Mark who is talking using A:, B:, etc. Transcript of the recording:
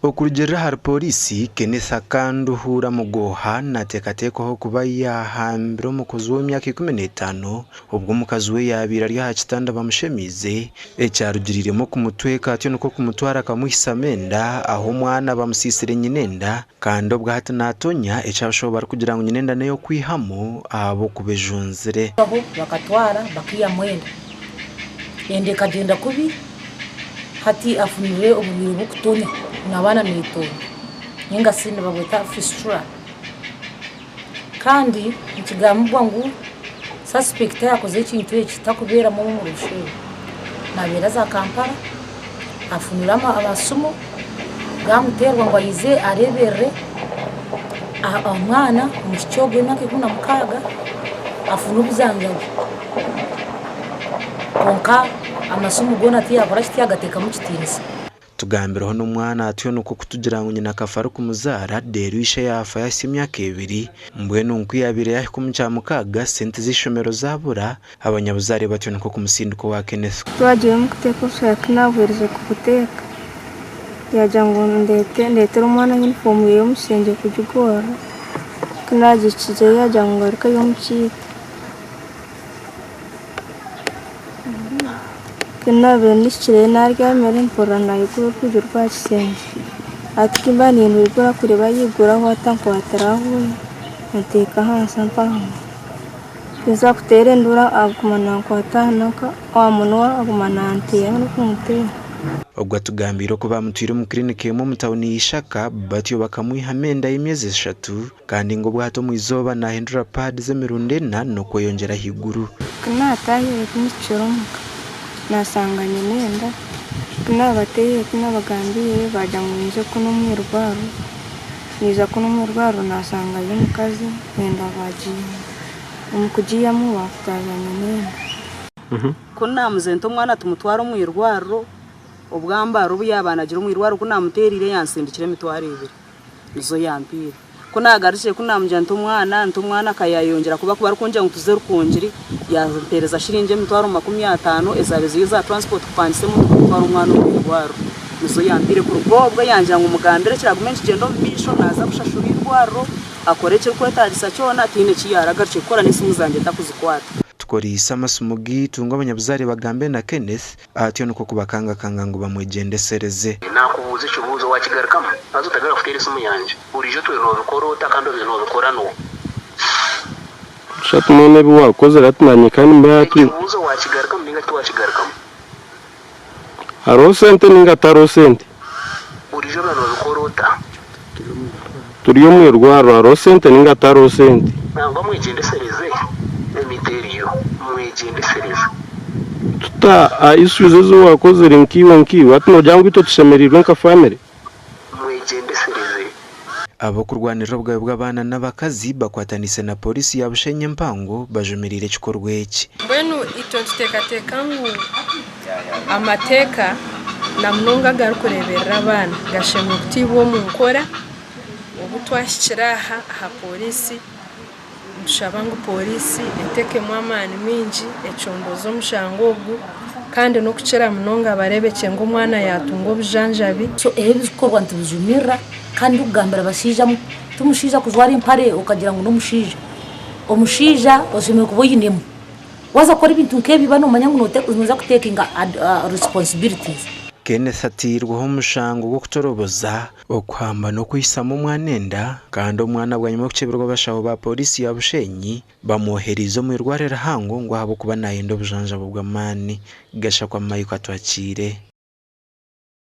A: Okurugiirira ahari Pooriisi, Kenneth Akanduhuura Mugoha nateekateekwaho kuba yaahambire omukozi w'emyaka 15 obwo omukazi we yaabaire ari aha kitanda bamushemeize, ekyarugiriiremu okumutweka atyo nikwo kumutwara akamuhisamu enda aho omwana bamusiisire nyina enda kandi obwo hati naatonya eki abashaho barikugira ngu nyina enda n'ey'okwihamu ahabw'okuba ejunzire.
B: Bakatwara bakaihamu enda, enda ekagyenda kubi. Hati afunire oburwaire bw'okutonya naaba naneetonya ninga shi nibabweta fistula. Kandi nikigambibwa ngu suspect ayakozire ekintu eki takubeeramu omu Rushenyi, nabeera za Kampala, afunire amasimu gamuteerwa ngu aije areeberere omwana omwishiki ogwo ow'emyaka 16 afune obujanjabi. Kwonka amasimu goona tiyakora ki, tiyagateekamu kitiinisa.
A: Tugambireho n'omwana atyo nikwo kutugira ngu nyina akafa arikumuzaara reero ishe yaafa yaahitsya emyaka ebiri. Mbwenu ngu ku yaabaire yaahika omu Kyamukaaga, sente z'eishomero zaabura, abanyabuzaare batyo nikwo kumusindika owa Kenneth.
C: Twagiire omu kuteeka obushera tinabuherize kubuteeka yaagira ngu ndeete ndeetere omwana yunifoomu ye y'omu kishengye kugigorora ku naagihikizeyo yaagira ngu ngarukeyo omu kiita. Ku naabaire nihikireyo naabyamire mpurira naayigura orwigi rw'aha kishengye. Hati ku mba nindwigura kureeba yaiguraho atankwatira aho anteeka ahansi ampahama. Ku nza kuteera enduuru aguma nankwata aha munwa aguma nanteera n'okunteera.
A: Ogwo atugambiire oku baamutwire omu kiriniki emwe omu tauni ya Ishaka batyo bakamwihamu enda y'emyezi eshatu. Kandi ngu obwato omu izooba naahindura paadi z'emirundi ena n'okweyongyera ahaiguru.
C: Ku naataahire mpikire omuka, naashanga nyine enda. Ku naabateereire ku naabagambiire baagira ngu nyije kunu omu irwariro. Naija kunu omu irwariro naashangayo omukazi enda baagiihamu. Omu kugiihamu baakutaaza nyine enda.
D: Ku naamuze nti omwana tumutware omu irwariro, obwambara obu yaaba naagira omu irwariro ku naamuteereire yansindikira emitwaro ebiri. Nizo yampiire. Ku naagarukire ku naamugira nti omwana, nti omwana ka yaayeyongyera kuba ku barikungira ngu tuze Rukungiri, yampeereza shiringi emitwaro 50 ezaabaire ziri eza transport kupangisa emotoka kutwara omwana omu irwariro. Nizo yampiire. Kuruga obwo yangira ngu mugambire ekiragume nikigyenda omu maisho naaza kushashura eirwariro, akore ekirikwetaagisa kyona, tihaine eki yaaragarukire kukora n'esimu zangye takuzikwata.
A: Tukoreise amasimu gaitu ngu abanyabuzaare bagambe na Kenneth Atyo nikwo kubakangakanga ngu bamwegyendesereze.
E: Naakubuuza ekibuuzo waakigarukamu? Haza otagaruka kuteera esimu yangye. Buriijo otwire noobikora ota kandi obaire noobikora n'oha?
F: Busha tinoona ebi waakozire hati naanye ka nimba hati.
E: Ekibuuzo waakigarukamu nainga tiwaakigarukamu?
F: Hariho sente nainga tihariho sente?
E: Buriijo obaire noobikora ota?
F: Turi omu irwariro hariho sente nainga tihariho sente?
E: Nangwa mwegyendesereze emiti eriyo, mwegyendesereze.
F: Tuta aha issues ezi wakozire nkaiwe nkaiwe hati nogira ngu itwe tushemereirwe nka family?
E: Mwegyendesereze.
A: Ab'okurwanirira obugabe bw'abaana n'abakazi bakwataniise na Pooriisi ya Bushenyi empango bajumiriire ekikorwa eki.
G: Mbwenu itwe nituteekateeka ngu amateeka na munonga agarikureeberera abaana gashemereire kutaibwa omu nkora. Obu twahikire aha aha pooriisi nitushaba ngu pooriisi eteekemu amaani maingi econdooze omushango ogu kandi n'okukira munonga bareebekye ngu omwana yaatunga obujanjabi.
B: So ebi ebikorwa nitubijumirira kandi ndikugambira abashaija ti mushaija kujwara empare okagira ngu n'omushaija. Omushaija oshemereire kuba oinemu. Waaza kukora ebintu nk'ebi ba noomanya ngu nooza kutekinga responsibilities.
A: Kenneth atairweho omushango gw'okutoroboza, okuhamba n'okwihisamu omwana enda kandi omwana bwanyima y'okukyeberwa abashaho ba pooriisi ya Bushenyi bamwohereize omu irwariro rihango ngu ahabw'okuba nayenda obujanjabi bw'amaani. Gashakwa Michael Atwakiire.